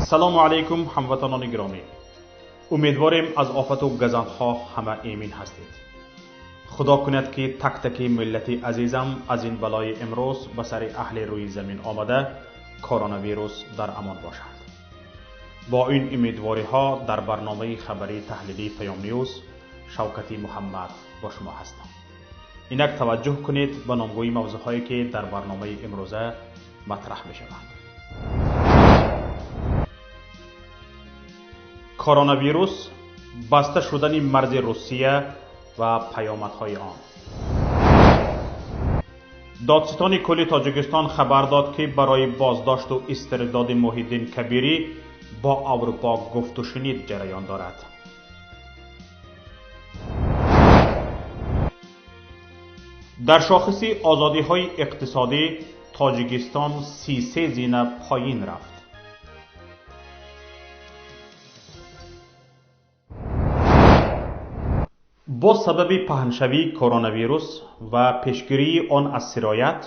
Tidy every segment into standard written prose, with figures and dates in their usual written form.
Ассалому алайкум, ҳамватанони гиромӣ. Умедворем, аз офату газандҳо ҳама эмин ҳастед. Худо кунад, ки так-таки миллати азизам аз ин балои имрӯз ба сари аҳли рӯи замин омада коронавирус дар амон бошанд. Бо ин умедвориҳо дар барномаи хабарии таҳлилии Паём Ньюз Шавкати Муҳаммад бо шумо ҳастам. Инак таваҷҷӯҳ кунед ба номгӯи мавзӯъҳое, ки дар барномаи имрӯза матраҳ мешаванд. Коронавирус, баста шудани марзи Русия ва паёмадҳои он. Додситони кулли Тоҷикистон хабар дод, ки барои боздошту истирдоди Муҳиддин Кабирӣ бо Аврупо гуфтушунид ҷараён дорад. Дар шохиси озодиҳои иқтисодӣ Тоҷикистон 33 зина поин рафт. Бо сабаби паҳншавии коронавирус ва пешгирии он аз сироят,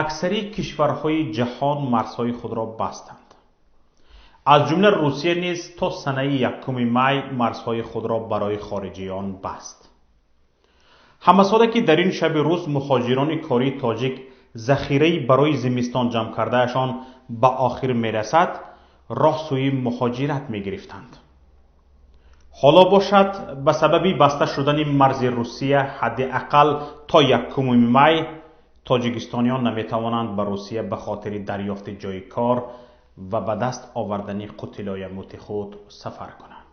аксари кишварҳои ҷаҳон марзҳои худро бастанд. Аз ҷумла Русия низ то санаи 1 май марзҳои худро барои хориҷиён баст. Ҳамасола, ки дар ин шаби рӯз муҳоҷирони кории тоҷик захираи барои зимистон ҷамъ кардаашон ба охир мерасад, роҳ сӯи муҳоҷират мегирифтанд. Ҳоло бошад, ба сабаби баста шудани марзи Русия ҳадди ақал то 1 май тоҷикистониён наметавонанд ба Русия ба хотири дарёфти ҷойи кор ва ба даст овардани қутилоямути худ сафар кунанд.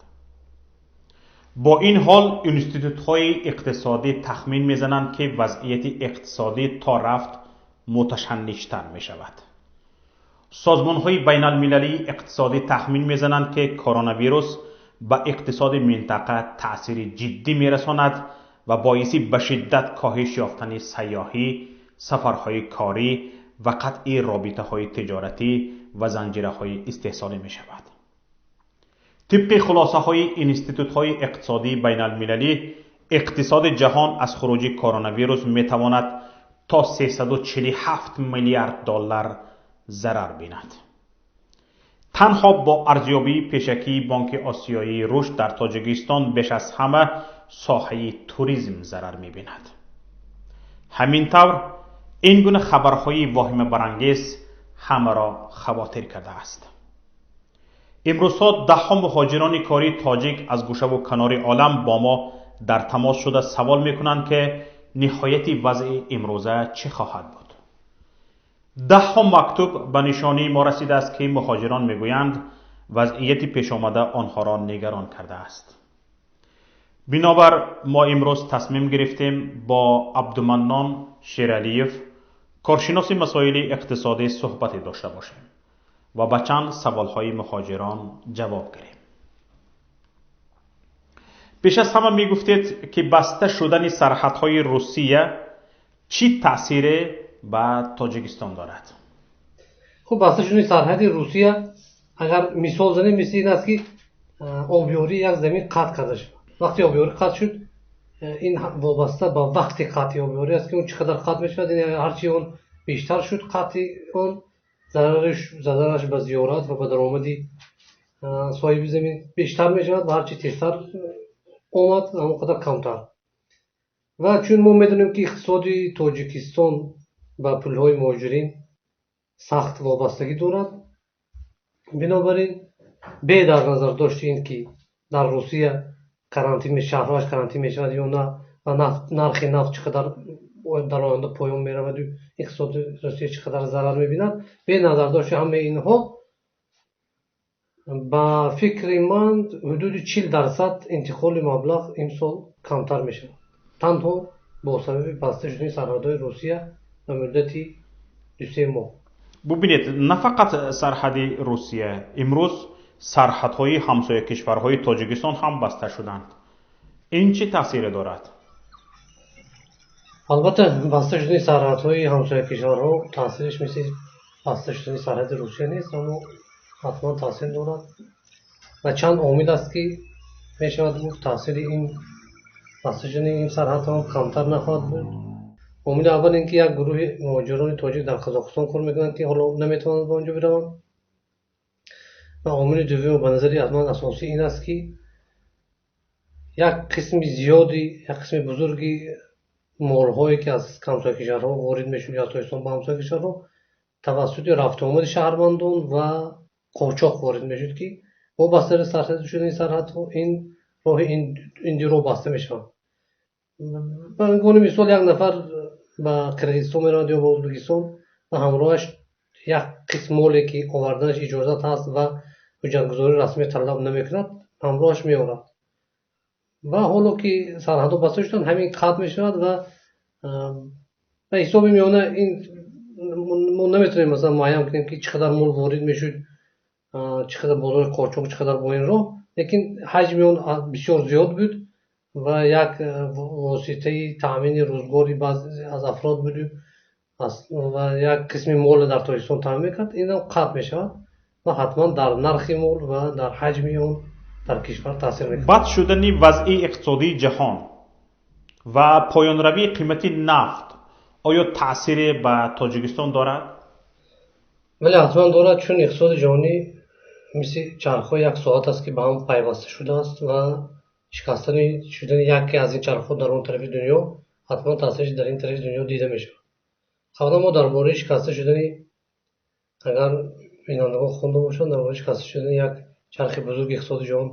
Бо ин ҳол институтҳои иқтисодӣ тахмин мезананд, ки вазъияти иқтисодӣ то рафт муташанниҷтар мешавад. Созмонҳои байналмилалии иқтисодӣ тахмин мезананд, ки коронавирус ба иқтисоди минтақа таъсири ҷиддӣ мерасонад ва боиси ба шиддат коҳиш ёфтани сайёҳӣ, сафарҳои корӣ ва қатъи робитаҳои тиҷоратӣ ва занҷираҳои истеҳсолӣ мешавад. Тибқи хулосаҳои институтҳои иқтисодии байналмилалӣ, иқтисоди ҷаҳон аз хуруҷи коронавирус метавонад то 347 миллиард доллар зарар бинад. Танҳо бо арзёбии пешакии Бонки Осиёии рушд дар Тоҷикистон беш аз ҳама соҳаи туризм зарар мебинад. Ҳамин тавр, ин гуна хабарҳои воҳимабарангез ҳамаро хавотир кардааст. Имрӯзҳо даҳҳо муҳоҷирони кории тоҷик аз гӯшаву канори олам бо мо дар тамос шуда савол мекунанд, ки ниҳояти вазъи имрӯза чӣ хоҳад буд. Даҳҳо мактуб ба нишонии мо расидааст, ки муҳоҷирон мегӯянд, вазъияти пешомада онҳоро нигарон кардааст. Бинобар мо имрӯз тасмим гирифтем бо Абдуманнон Шералиев, коршиноси масоили иқтисодӣ, суҳбате дошта бошем ва ба чанд саволҳои муҳоҷирон ҷавоб гирем. Пеш аз ҳама мегуфтед, ки баста шудани сарҳадҳои Русия чӣ таъсире ба Тоҷикистон дорад? Хуб, баста шудани сарҳади Русия, агар мисол занем, мисли ин аст, ки обёрии як замин қатъ карда шуд. Вақти обёрӣ қатъ шуд, ин вобаста ба вақти қатъи обёрӣ аст, ки он чӣ қадар қатъ мешавад. Ҳарчи он бештар шуд қатъи он, зарараш ба зиёрат ва ба даромади соҳиби замин бештар мешавад ва ҳарчи тезтар омад, ҳамон қадар камтар. Ва чун мо медонем, ки иқтисоди Тоҷикистон ба пулҳои муҳоҷирин сахт вобастагӣ дорад, бинобар ин бе дар назар дошти ин ки дар Русия карантин, шаҳрҳояш карантин мешавад ё на ва нархи нафт чӣ қадар дар оянда поён мераваду иқтисоди Русия чӣ қадар зарар мебинад, бе назардошти ҳамаи инҳо, ба фикри ман, ҳудуди 40% интиқоли маблағ имсол камтар мешавад, танҳо бо сабаби баста шудани сарҳадҳои Русия ба муддати 2-3 моҳ. Бубинед, на фақат сарҳади Русия, имрӯз сарҳадҳои ҳамсоя кишварҳои Тоҷикистон ҳам баста шуданд. Ин чӣ таъсире дорад? Албатта, баста шудани сарҳадҳои ҳамсоя кишварҳо таъсираш мисли баста шудани сарҳади Русия нест, аммо ҳатман таъсир дорад ва чанд омил аст, ки мешавад гуфт, таъсири ин баста шудани ин сарҳадҳо камтар нахоҳад буд. Омили аввал ин ки як гурӯҳи муҳоҷирони тоҷик дар Қазоқистон кор мекунанд, ки ҳоло наметавонанд ба он ҷо бираванд. Ва омили дуввум ба назари аз ман асосӣ ин аст, ки як қисми зиёди, як қисми бузурги молҳое, ки аз ҳамсоя кишварҳо ворид мешуд ё аз Тоҷикистон ба ҳамсоя кишварҳо, тавассути рафтуомади шаҳрвандон ва қочоқ ворид мешуд, ки бо бастани шудани сарҳадҳо ин роҳи ин ду роҳ баста мешаванд. Ба унвони мисол, як нафар ба Қирғизистон меравад ё ба Ӯзбекистон ва ҳамроҳаш як қисм моле, ки оварданаш иҷозат ҳаст ва ҳуҷҷатгузории расмӣ талаб намекунад, ҳамроҳаш меорад. Ва ҳоло ки сарҳадҳо баста шуданд, ҳамин қатъ мешавад ва ба ҳисоби миёна ин мо наметавонем масалан муайян кунем, ки чӣ қадар мол ворид мешуд, чӣ қадар бозори қочоқ, чӣ қадар бо ин роҳ, лекин ҳаҷми он бисёр зиёд буд ва як воситаи таъмини рӯзгори баъзе аз афрод буд ва як қисми молро дар Тоҷикистон таъмин мекард. Инам қатъ мешавад ва ҳатман дар нархи мол ва дар ҳаҷми он дар кишвар таъсир мекунад. Бад шудани вазъи иқтисодии ҷаҳон ва поёнравии қимати нафт оё таъсире ба Тоҷикистон дорад? Бале, ҳатман дорад, чун иқтисоди ҷаҳонӣ мисли чархҳои як соат аст, ки ба ҳам пайваста шудааст ва шикастани шудани яке аз ин чархҳо дар он тарафи дунё ҳатман таъсираш дар ин тарафи дунё дида мешавад. Қаблан мо дар бораи шикаста шудани, агар бинандагон хонда бошанд, дар бораи шикаста шудани як чархи бузурги иқтисоди ҷаҳон,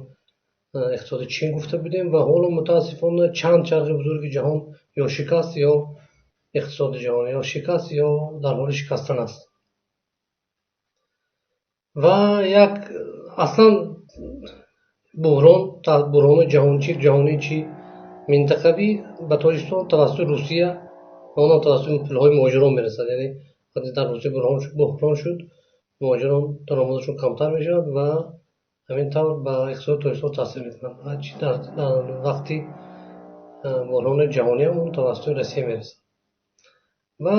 иқтисоди Чин гуфта будем ва ҳоло мутаассифона чанд чархи бузурги ҷаҳон ё шикаст, ё иқтисоди ҷаҳон ё шикаст, ё дар ҳоли шикастан аст. Ва як аслан буҳрон, буҳрони ҷаҳонӣ чӣ минтақавӣ ба Тоҷикистон тавассути Русия ва онам тавассути пулҳои муҳоҷирон мерасад. Яъне вақте дар Русия буҳрон шуд, муҳоҷирон даромадашон камтар мешавад ва ҳамин тавр ба иқтисоди Тоҷикистон таъсир мекунад. Ва чӣ дар вақти буҳрони ҷаҳониам он тавассути Россия мерасад. Ва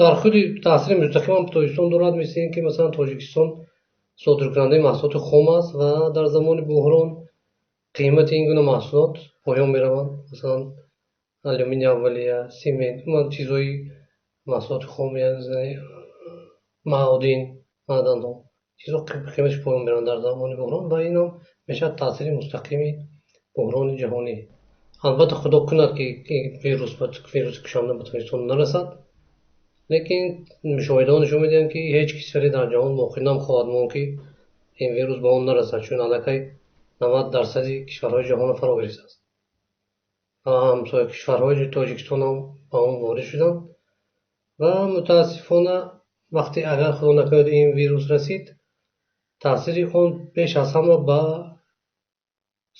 дар худи таъсири мустақим ҳам Тоҷикистон дорад, мисли ин ки масалан Тоҷикистон содиркунандаи маҳсулоти хом аст ва дар замони буҳрон қимати ин гуна маҳсулот поён мераванд. Масалан алюминий аввалия, симент, умуман чизҳои маҳсулоти хом, яъне маъодин, маъданҳо, чизҳо қиматаш поён мераванд дар замони буҳрон ва инам мешавад таъсири мустақими буҳрони ҷаҳонӣ. Албатта худо кунад, ки вируси кушанда ба Тоҷикистон нарасад, лекин мушоҳидаҳо нишон медиҳанд, ки ҳеҷ кишваре дар ҷаҳон боқӣ намехоҳад монд, ки ин вирус ба он нарасад, чун аллакай 90% кишварҳои ҷаҳонро фаро гирифтааст ва ҳамсоя кишварҳои Тоҷикистон ҳам ба он ворид шуданд. Ва мутаассифона вақте агар худо накунад ин вирус расид, таъсири он беш аз ҳама ба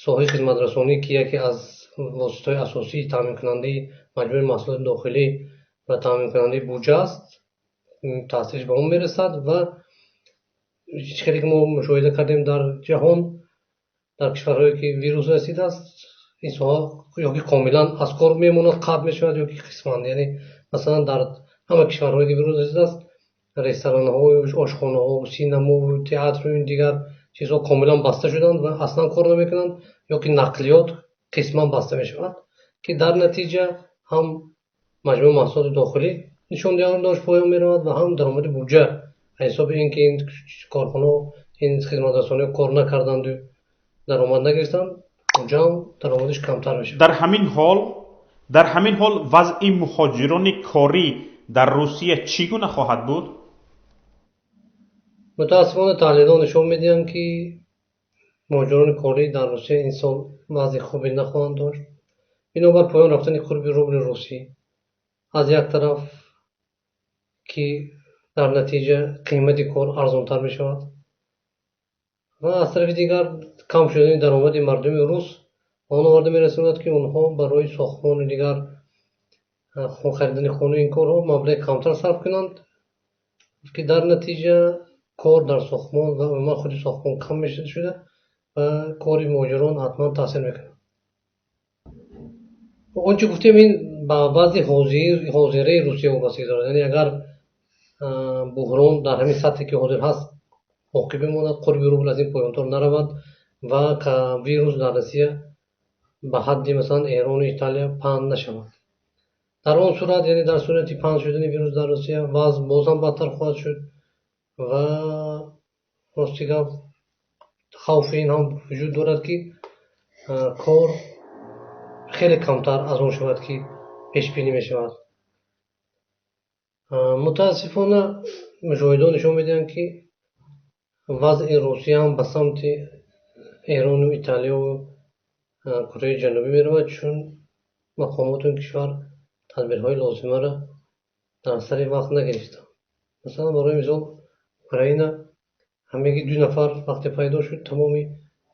соҳаи хизматрасонӣ, ки яке аз воситаҳои асосии таъминкунандаи маҷмӯи маҳсулоти дохилӣ ва таъминкунандаи буҷа аст, таъсираш ба он мерасад. Ва чӣ хеле ки мо мушоҳида кардем дар ҷаҳон, дар кишварҳое ки вирус расидааст, ин соҳа ё ки комилан аз кор мемонад, қатъ мешавад, ё ки қисман. Яъне масалан дар ҳама кишварҳое ки вирус расидааст, ресторанҳо, ошхонаҳо, синамову театру ин дигар чизҳо комилан баста шуданд ва аслан кор намекунанд, ё ки нақлиёт қисман баста мешавад, ки дар натиҷа ҳам маҷмӯи маҳсулоти дохилӣ нишондиҳандааш поён меравад ва ҳам даромади буҷа аз ҳисоби ин ки ин корхонаҳо, ин хизматрасониҳо кор накарданду даромад нагирифтанд, буҷаам даромадаш камтар мешавад. Дар ҳамин ҳол вазъи муҳоҷирони корӣ дар Русия чӣ гуна хоҳад буд? Мутаассифона таҳлилҳо нишон медиҳанд, ки муҳоҷирони корӣ дар Русия ин сол вазъи хубе нахоҳанд дошт, бинобар поён рафтани қурби рубли русӣ аз як тараф, ки дар натиҷа қимати кор арзонтар мешавад, ва аз тарафи дигар кам шудани даромади мардуми рус ба он оварда мерасонад, ки онҳо барои сохтмону дигар харидани хону ин корҳо маблағи камтар сарф кунанд, ки дар натиҷа кор дар сохтмон ва умуман худи сохтмон кам шуда ва кори муҳоҷирон ҳатман таъсир мекунад. Он чӣ гуфтем, ин ба вазъи ҳозираи Русия вобастагӣ дорад. Яъне агар буҳрон дар ҳамин сатҳе ки ҳозир ҳаст боқӣ бимонад, қурби рубл аз ин поёнтар наравад ва вирус дар Россия ба ҳадди масалан Эрону Италия паҳн нашавад, дар он сурат, яъне дар сурати паҳн шудани вирус дар Русия, вазъ боз ҳам бадтар хоҳад шуд. Ва рости гап, Хавфи ин ҳам вуҷуд дорад, ки кор хеле камтар аз он шавад, ки пешбинӣ мешавад. Мутаассифона, мушоҳидот нишон медиҳанд, ки вазъи Русия ҳам ба самти Эрону Италияву Кореяи Ҷанубӣ меравад, чун мақомоти ин кишвар тадбирҳои лозимаро дар сари вақт нагирифтанд. Масалан, барои мисол, Украина ҳамагӣ 2 нафар вақте пайдо шуд, тамоми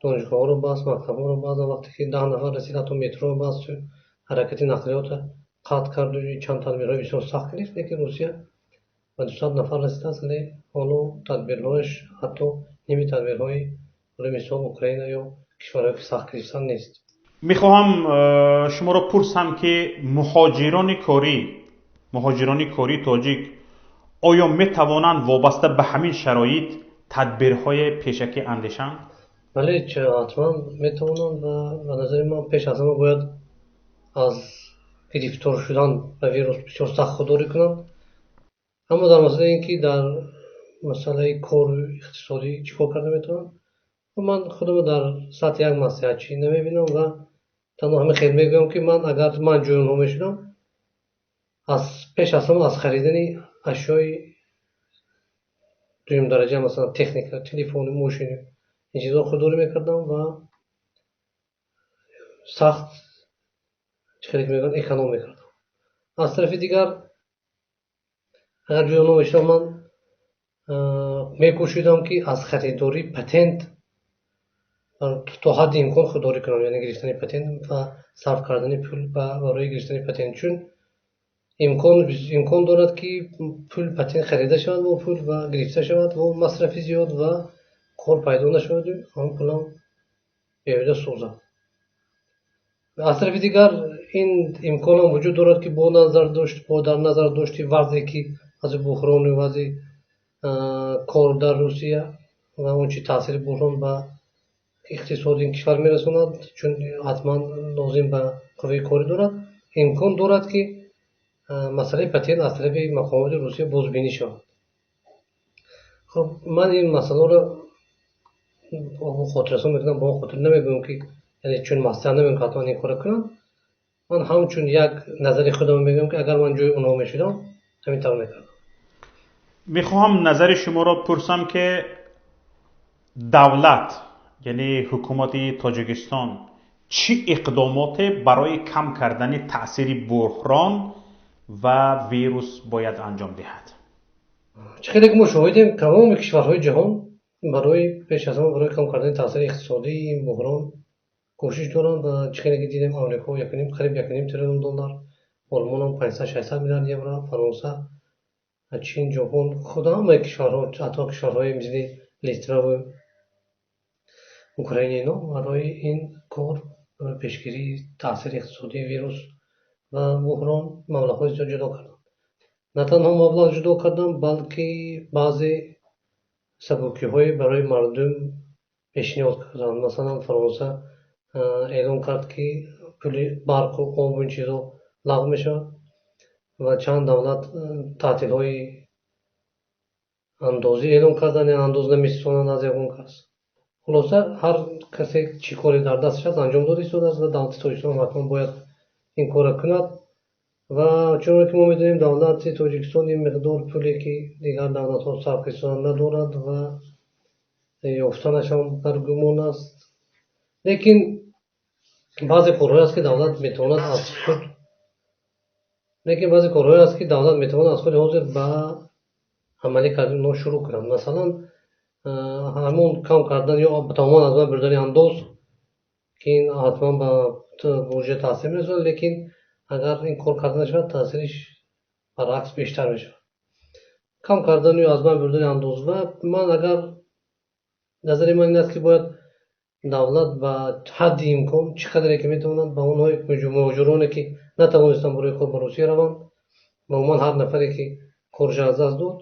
донишгоҳҳоро баст, мактабҳоро баст, вақте ки 10 нафар расид, ҳатто метроро баст, ҳаракати нақлиётро қатъ карду чанд тадбирҳои бисёр сахт гирифт. Лекин Русия ба 200 нафар расидааст, вале ҳоло тадбирҳояш ҳатто ними тадбирҳои, барои мисол, Украина ё кишварҳое, ки сахт гирифтан, нест. Мехоҳам шуморо пурсам, ки муҳоҷирони кории тоҷик оё метавонанд вобаста ба ҳамин шароит тадбирҳои пешакӣ андешанд? Бале, ҳатман метавонанд ва ба назари ман, пеш аз ҳама бояд аз гирифтор шудан ба вирус бисёр сахт худдорӣ кунанд. Аммо дар масъалаи ин ки дар масъалаи кору иқтисодӣ чӣ кор карда метавонанд, ман худамро дар сатҳи як маслиҳатчӣ намебинам ва танҳо ҳамин хел мегӯям, ки ман, агар ман ҷои онҳо мешудам, аз пеш аз ҳама аз харидани ашёи дуюмдараҷа, масалан, техника, телефону мошину ин чизҳо худдорӣ мекардам ва сахт, чӣ хеле ки мегӯянд, эконом мекардам. Аз тарафи дигар, агар ҷои онҳо мешудам, ман мекӯшидам, ки аз харидории патент то ҳадди имкон худдорӣ кунам, яъне гирифтани патент ва сарф кардани пул барои гирифтани патент, чун имкон дорад, ки пул патент харида шавад бо пул ва гирифта шавад бо масрафи зиёд ва кор пайдо нашаваду ҳамон пулам беҳуда сӯзад. Аз тарафи дигар, ин имконам вуҷуд дорад, ки бо дар назар дошти вазъе, ки вазъи буҳрону вазъи кор дар Русия ва он чи таъсири буҳрон ба иқтисоди ин кишвар мерасонад, чун ҳатман лозим ба қувваи корӣ дорад, имкон дорад, ки масъалаи патент аз тарафи мақомоти Русия бозбинӣ шавад. Хуб, ман ин масъаларо хотиррасон мекунам, ба он хотир намегӯям, ки яъне чун маслиҳат намегӯям, ки ҳатман ин корро кунанд. Ман ҳамчун як назари худам мегӯям, ки агар ман ҷои онҳо мешудам, ҳамин тавр мекардам. Мехоҳам назари шуморо пурсам, ки давлат, яъне ҳукумати Тоҷикистон, чӣ иқдомоте барои кам кардани таъсири буҳрон ва вирус бояд анҷом диҳад? Чӣ хеле ки мо шоҳидем, тамоми кишварҳои ҷаҳон барои пеш аз ҳама барои кам кардани таъсири иқтисодии ин буҳрон кӯшиш доранд ва чӣ хеле ки дидем, Амрико қариб 1,5 триллион доллар, Олмонам 500-600 миллиард евро, Фаронса, Чин, Ҷопон, худ ҳамаи кишварҳо, ҳатто кишварҳои мисли Литваву Украина, ино барои ин кор, барои пешгирии таъсири иқтисодии вирус ва буҳрон маблағҳои зиёд ҷудо карданд. На танҳо маблағ ҷудо карданд, балки баъзе сабукиҳое барои мардум пешниҳод карданд. Масалан, Фаронса эълон кард, ки пули барқу обу ин чизҳо лағв мешавад ва чанд давлат таътилҳои андозӣ эълон карданд, яъне андоз намеситонанд аз ягон кас. Хулоса, ҳар касе чӣ коре дар дасташ аст, анҷом дода истодааст ва давлати Тоҷикистон ҳатман бояд ин корро кунад. Ва чуноне ки мо медонем, давлати Тоҷикистон ин миқдор пуле, ки дигар давлатҳо сарф истодан, надорад ва ёфтанаш ҳам дар гумон аст. Лекин баъзе корҳое аст, ки давлат метавонад аз худ лекин баъзе корҳое аст, ки давлат метавонад аз худи ҳозир ба амалӣ кардани онҳо шурӯъ кунад. Масалан, ҳамон кам кардан ё тамоман аз байн бурдани андоз, ки ин ҳатман ба буҷа таъсир мерасонад, лекин агар ин кор карда нашавад, таъсириш баръакс бештар мешавад. Кам кардану ё аз байн бурдани андоз. Ва ман агар назари ман ин аст, ки бояд давлат ба ҳадди имкон, чӣ қадре ки метавонад, ба онҳои муҳоҷироне, ки натавонистанд барои кор ба Русия раванд ва умуман ҳар нафаре, ки корша аз даст дод,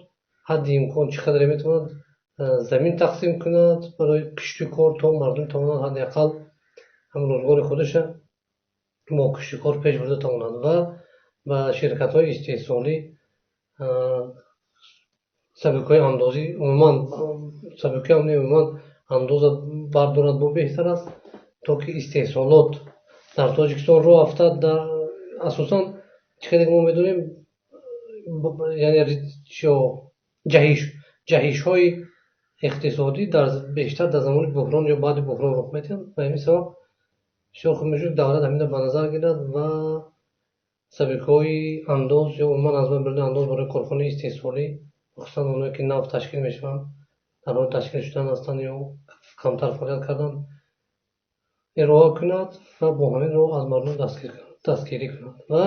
ҳадди имкон чӣ қадре метавонад, замин тақсим кунад барои кишту кор, то мардум тавонанд ҳадди ақал ҳам рӯзгори худаша бо кишту кор пеш бурда тавонанд ва ба ширкатҳои истеҳсолӣ сабукиҳои андозӣ, умуман сабукиҳо не, умуман Андоза бардорад, бо беҳтар аст, то ки истеҳсолот дар Тоҷикистон роҳ афтад. Дар асосан чӣ хеле мо медонем, яъне ҷаҳишҳои иқтисодӣ бештар дар замони буҳрон ё баъди буҳрон рух медиҳанд. Ба ҳамин сабаб бисёр хуб мешуд, давлат ҳаминро ба назар гирад ва сабикҳои андоз ё умуман аз байн бурдани андоз барои корхонаи истеҳсолӣ, хусусан оное ки нав ташкил мешаванд, дар ҳоли ташкил шудан ҳастанд ё камтар фаъолият карданд, ироа кунад ва бо ҳамин роҳ аз мардум дастгирӣ кунад. Ва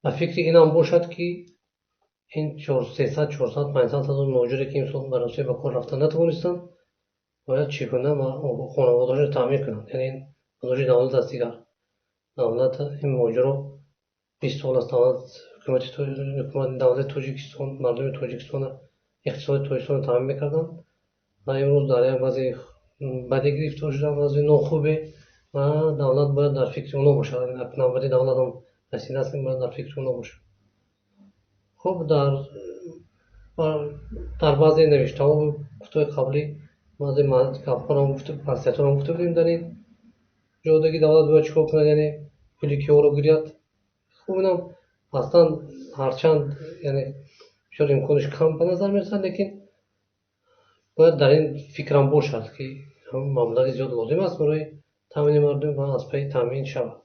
ба фикри инам бошад, ки ин 300, 400, 500 ҳазор муҳоҷире, ки имсол ба Русия ба кор рафта натавонистанд, бояд чӣ гуна хонаводаҳошро таъмин кунанд. Яъне ин андозаи давлат аст. Дигар давлат ин муҳоҷиро 20 сол аст давлат, ҳукумати давлати Тоҷикистон, мардуми Тоҷикистон, иқтисоди Тоҷикистонро таъмин мекарданд ва имрӯз дар як вазъи баде гирифтор шуданд, вазъи нохубе, ва давлат бояд дар фикри онҳо бошад. Навбати давлат ҳам расидааст, ки бояд дар фикри онҳо бошад. Хуб, дар баъзе навиштаҳо, гуфтаҳои қаблӣ баъзе гапҳоро гуфта, маслиҳатҳоро гуфта будем дар ин ҷода, ки давлат бояд чӣ кор кунад, яъне пули киҳоро гирад. Хуб, инам аслан ҳарчанд, яъне бисёр имкониш кам ба назар мерасад, лекин бояд дар ин фикрам бошад, ки маблағи зиёд лозим аст барои таъмини мардум ва аз пайи таъмин шавад.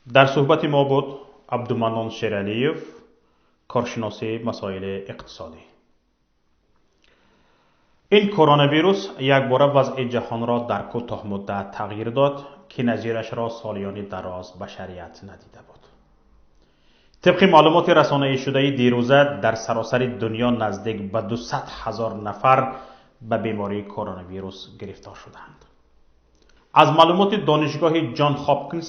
Дар суҳбати мо буд Абдуманнон Шералиев, коршиноси масоили иқтисодӣ. Ин коронавирус якбора вазъи ҷаҳонро дар кӯтоҳмуддат тағйир дод, ки назирашро солиёни дароз башарият надида буд. Тибқи маълумоти расонаишудаи дирӯза, дар саросари дунё наздик ба 200 ҳазор нафар ба бемории коронавирус гирифтор шуданд. Аз маълумоти Донишгоҳи Ҷон Хопкинс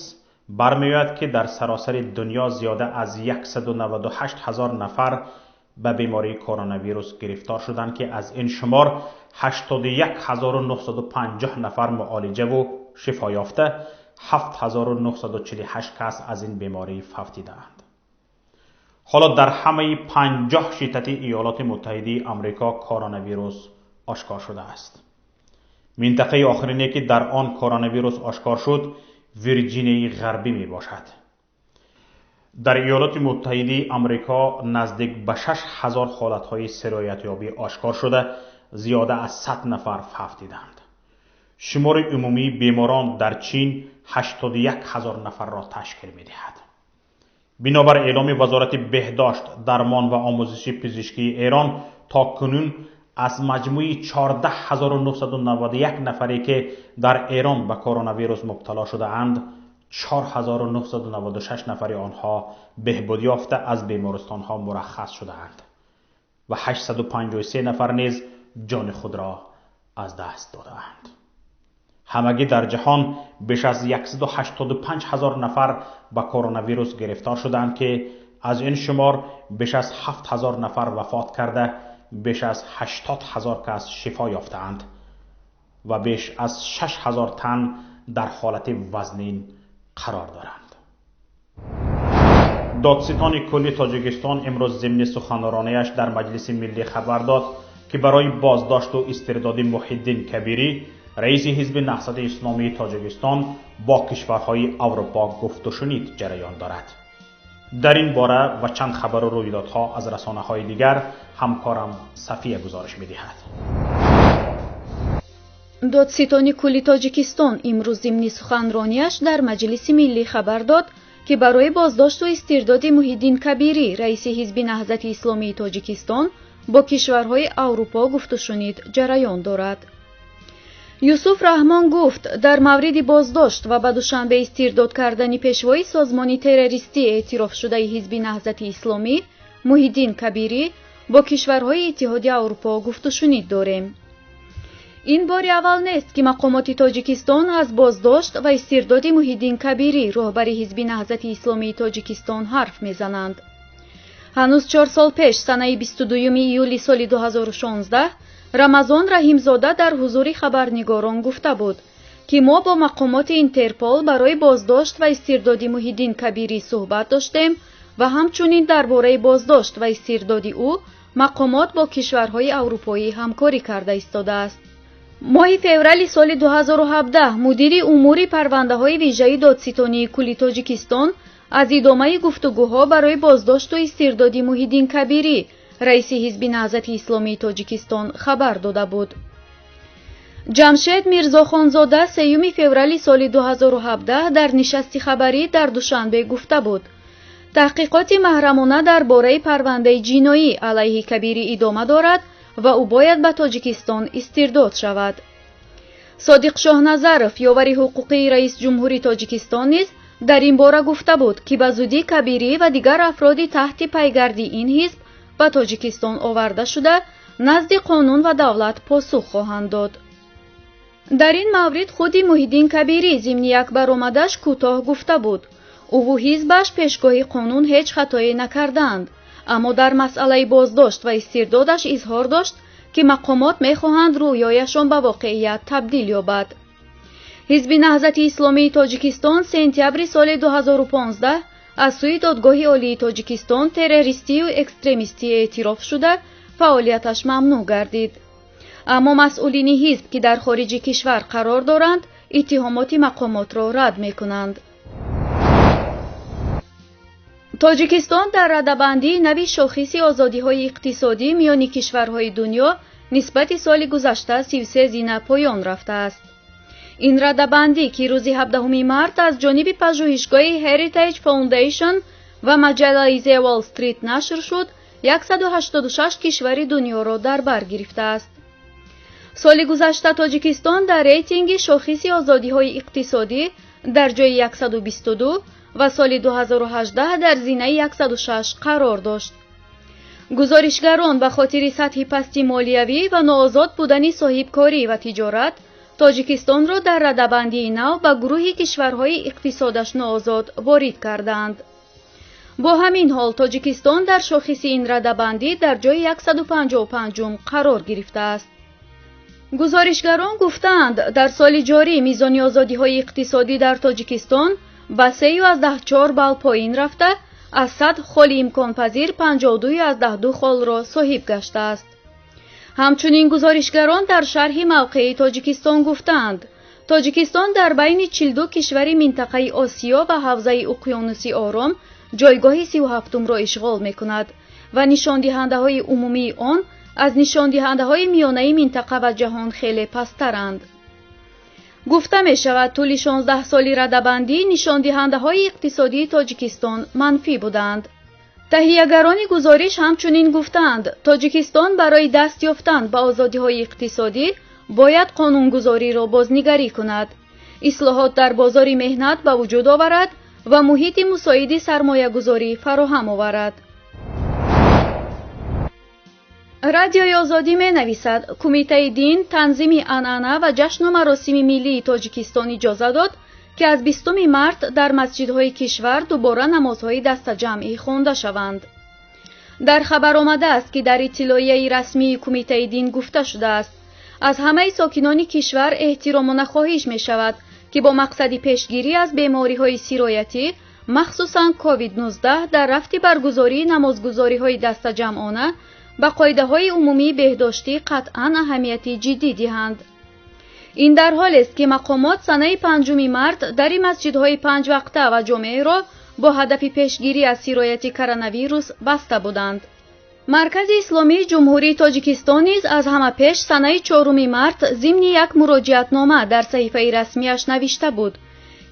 бармеояд, ки дар саросари дунё зиёда аз 198 ҳазор нафар ба бемории коронавирус гирифтор шуданд, ки аз ин шумор 81 950 нафар муолиҷаву шифо ёфта, 7948 кас аз ин беморӣ фавтидаанд. Ҳоло дар ҳамаи 50 штати Иёлоти Муттаҳидаи Амрико коронавирус ошкор шудааст. Минтақаи охирине, ки дар он коронавирус ошкор шуд, Вирҷинияи Ғарбӣ мебошад. Дар Иёлоти Муттаҳидаи Амрико наздик ба 6000 ҳолатҳои сироятёбӣ ошкор шуда, зиёда аз 100 нафар фавтиданд. Шумори умумии беморон дар Чин 81 ҳазор нафарро ташкил медиҳад. Бинобар эъломи Вазорати беҳдошт, дармон ва омӯзиши пизишкии Эрон, то кунун аз маҷмӯи 14 991 нафаре, ки дар Эрон ба коронавирус мубтало шудаанд, 4996 нафари онҳо беҳбуд ёфта, аз бемористонҳо мураххас шудаанд ва 853 нафар низ ҷони худро аз даст додаанд. Ҳамагӣ дар ҷаҳон беш аз 185 ҳазор нафар ба коронавирус гирифтор шуданд, ки аз ин шумор беш аз 7 ҳазор нафар вафот карда, беш аз 80 ҳазор кас шифо ёфтаанд ва беш аз 6 ҳазор тан дар ҳолати вазнин қарор доранд. Додситони кулли Тоҷикистон имрӯз зимни суханронияш дар Маҷлиси Миллӣ хабар дод, ки барои боздошту истирдоди Муҳиддин Кабирӣ, раиси Ҳизби Наҳзати Исломии Тоҷикистон, бо кишварҳои Аврупо гуфтушунид ҷараён дорад. Дар ин бора ва чанд хабару рӯйдодҳо аз расонаҳои дигар ҳамкорам Сафия гузориш медиҳад. Додситони кулли Тоҷикистон имрӯз зимни суханронияш дар Маҷлиси Миллӣ хабар дод, ки барои боздошту истирдоди Муҳиддин Кабирӣ, раиси Ҳизби Наҳзати Исломии Тоҷикистон, бо кишварҳои Аврупо гуфтушунид ҷараён дорад. Юсуф Раҳмон гуфт, дар мавриди боздошт ва ба Душанбе истирдод кардани пешвои созмони террористӣ эътирофшудаи Ҳизби Наҳзати Исломӣ Муҳиддин Кабирӣ бо кишварҳои Иттиҳоди Аврупо гуфтушунид дорем. Ин бори аввал нест, ки мақомоти Тоҷикистон аз боздошт ва истирдоди Муҳиддин Кабирӣ, роҳбари Ҳизби Наҳзати Исломии Тоҷикистон, ҳарф мезананд. Ҳанӯз 4 сол пеш, санаи 22 июли соли 2016, Рамазон Раҳимзода дар ҳузури хабарнигорон гуфта буд, ки мо бо мақомоти Интерпол барои боздошт ва истирдоди Муҳиддин Кабирӣ суҳбат доштем ва ҳамчунин дар бораи боздошт ва истирдоди ӯ Мақомот бо кишварҳои аврупоӣ ҳамкорӣ карда истодааст. Моҳи феврали соли 2017 мудири умури парвандаҳои вижаи Додситонии кулли Тоҷикистон аз идомаи гуфтугӯҳо барои боздошту истирдоди Муҳиддин Кабирӣ, раиси Ҳизби Наҳзати Исломии Тоҷикистон, хабар дода буд. Ҷамшед Мирзохонзода 3 феврали соли 2017 дар нишасти хабарӣ дар Душанбе гуфта буд: таҳқиқоти маҳрамона дар бораи парвандаи ҷиноӣ алайҳи Кабирӣ идома дорад ва ӯ бояд ба Тоҷикистон истирдод шавад. Содиқ Шоҳназаров, ёвари ҳуқуқии раисҷумҳури Тоҷикистон, низ дар ин бора гуфта буд, ки ба зудӣ Кабирӣ ва дигар афроди таҳти пайгарди ин ҳизб ба Тоҷикистон оварда шуда, назди қонун ва давлат посух хоҳанд дод. Дар ин маврид худи Муҳиддин Кабирӣ зимни як баромадаш кӯтоҳ гуфта буд: ӯву ҳизбаш пешгоҳи қонун ҳеҷ хатое накардаанд, аммо дар масъалаи боздошт ва истирдодаш изҳор дошт, ки мақомот мехоҳанд рӯёяшон ба воқеият табдил ёбад. Ҳизби Наҳзати Исломии Тоҷикистон сентябри соли 2015 аз сӯи Додгоҳи Олии Тоҷикистон террористию экстремистӣ эътироф шуда, фаъолияташ мамнӯъ гардид. Аммо масъулини ҳизб, ки дар хориҷи кишвар қарор доранд, иттиҳомоти мақомотро рад мекунанд. Тоҷикистон дар радабандии нави шохиси озодиҳои иқтисодӣ миёни кишварҳои дунё нисбати соли гузашта 33 зина поён рафтааст. Ин радабандӣ, ки рӯзи 17 март аз ҷониби пажӯҳишгоҳи Heritage Foundation ва маҷаллаи The Wall Street нашр шуд, 186 кишвари дунёро дар бар гирифтааст. Соли гузашта Тоҷикистон дар рейтинги шохиси озодиҳои иқтисодӣ дар ҷои 122 ва соли 2018 дар зинаи 106 қарор дошт. Гузоришгарон ба хотири сатҳи пасти молиявӣ ва ноозод будани соҳибкорӣ ва тиҷорат Тоҷикистонро дар радабандии нав ба гурӯҳи кишварҳои иқтисодаш ноозод ворид кардаанд. Бо ҳамин ҳол Тоҷикистон дар шохиси ин радабандӣ дар ҷои 155-ум қарор гирифтааст. Гузоришгарон гуфтаанд, дар соли ҷорӣ мизони озодиҳои иқтисодӣ дар Тоҷикистон ба 3,4 балл поин рафта, аз 100 холи имконпазир 52,2 холро соҳиб гаштааст. Ҳамчунин гузоришгарон дар шарҳи мавқеи Тоҷикистон гуфтаанд, Тоҷикистон дар байни 42 кишвари минтақаи Осиё ва ҳавзаи Уқёнуси Ором ҷойгоҳи 37-умро ишғол мекунад ва нишондиҳандаҳои умумии он аз нишондиҳандаҳои миёнаи минтақа ва ҷаҳон хеле пасттаранд. Гуфта мешавад, тӯли 16 соли радабандӣ нишондиҳандаҳои иқтисодии Тоҷикистон манфӣ буданд. Таҳиягарони гузориш ҳамчунин гуфтаанд, Тоҷикистон барои даст ёфтан ба озодиҳои иқтисодӣ бояд қонунгузориро бознигарӣ кунад, ислоҳот дар бозори меҳнат ба вуҷуд оварад ва муҳити мусоиди сармоягузорӣ фароҳам оварад. Радиои Озодӣ менависад, Кумитаи дин, танзими анъана ва ҷашну маросими миллии Тоҷикистон иҷоза дод, ки аз 20 март дар масҷидҳои кишвар дубора намозҳои дастаҷамъӣ хонда шаванд. Дар хабар омадааст, ки дар иттилоияи расмии Кумитаи дин гуфта шудааст: аз ҳамаи сокинони кишвар эҳтиромона хоҳиш мешавад, ки бо мақсади пешгирӣ аз бемориҳои сироятӣ, махсусан COVID-19, дар рафти баргузории намозгузориҳои дастаҷамъона ба қоидаҳои умумии беҳдоштӣ қатъан аҳамияти ҷиддӣ диҳанд. Ин дар ҳолест, ки мақомот санаи 5 март дари масҷидҳои панҷвақта ва ҷомеаро бо ҳадафи пешгирӣ аз сирояти коронавирус баста буданд. Маркази Исломии Ҷумҳурии Тоҷикистон низ аз ҳама пеш санаи 4 март зимни як муроҷиатнома дар саҳифаи расмиаш навишта буд,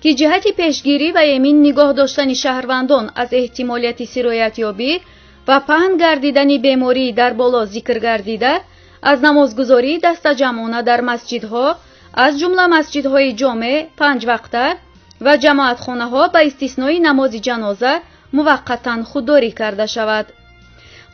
ки ҷиҳати пешгирӣ ва эмин нигоҳ доштани шаҳрвандон аз эҳтимолияти сироятёбӣ ва паҳн гардидани бемории дар боло зикр гардида, аз намозгузории дастаҷамъона дар масҷидҳо, аз ҷумла масҷидҳои ҷомеъ, панҷвақта ва ҷамоатхонаҳо ба истиснои намози ҷаноза муваққатан худдорӣ карда шавад.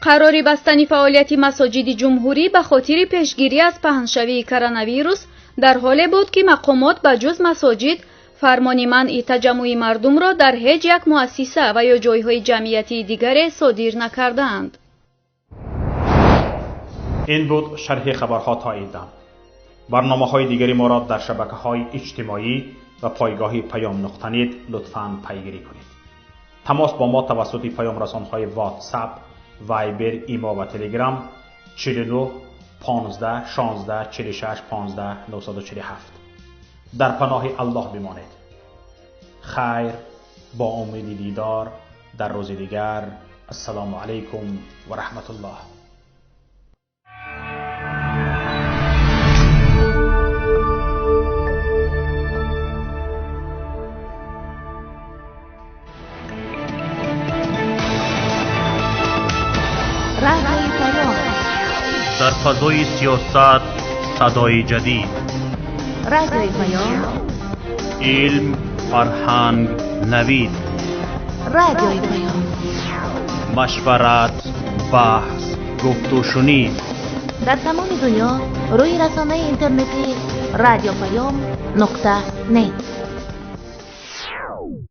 Қарори бастани фаъолияти масоҷиди ҷумҳурӣ ба хотири пешгирӣ аз паҳншавии коронавирус дар ҳоле буд, ки мақомот ба ҷуз масоҷид фармони манъи таҷаммуи мардумро дар ҳеҷ як муассиса ва ё ҷойҳои ҷамъиятии дигаре содир накардаанд. Ин буд шарҳи хабарҳо то ин дам. Барномаҳои дигари моро дар шабакаҳои иҷтимоӣ ва пойгоҳи Паём нуқта нет лутфан пайгирӣ кунед. Тамос бо мо тавассути паёмрасонҳои WhatsApp, Вайбер, Имо ва Телеграм 49 15 16 46 15 947. Дар паноҳи Аллоҳ бимонед. Хайр, бо умеди дидор дар рӯзи дигар. Ассалому алайкум ва раҳматуллоҳ. Дар фазои сиёсат садои ҷадид, Радиои Паём, илм, фарҳанг, навид, Радиои Паём, машварат, баҳс, гуфтушунид. Дар тамоми дунё рӯи расонаи интернетии радиопаём.нет.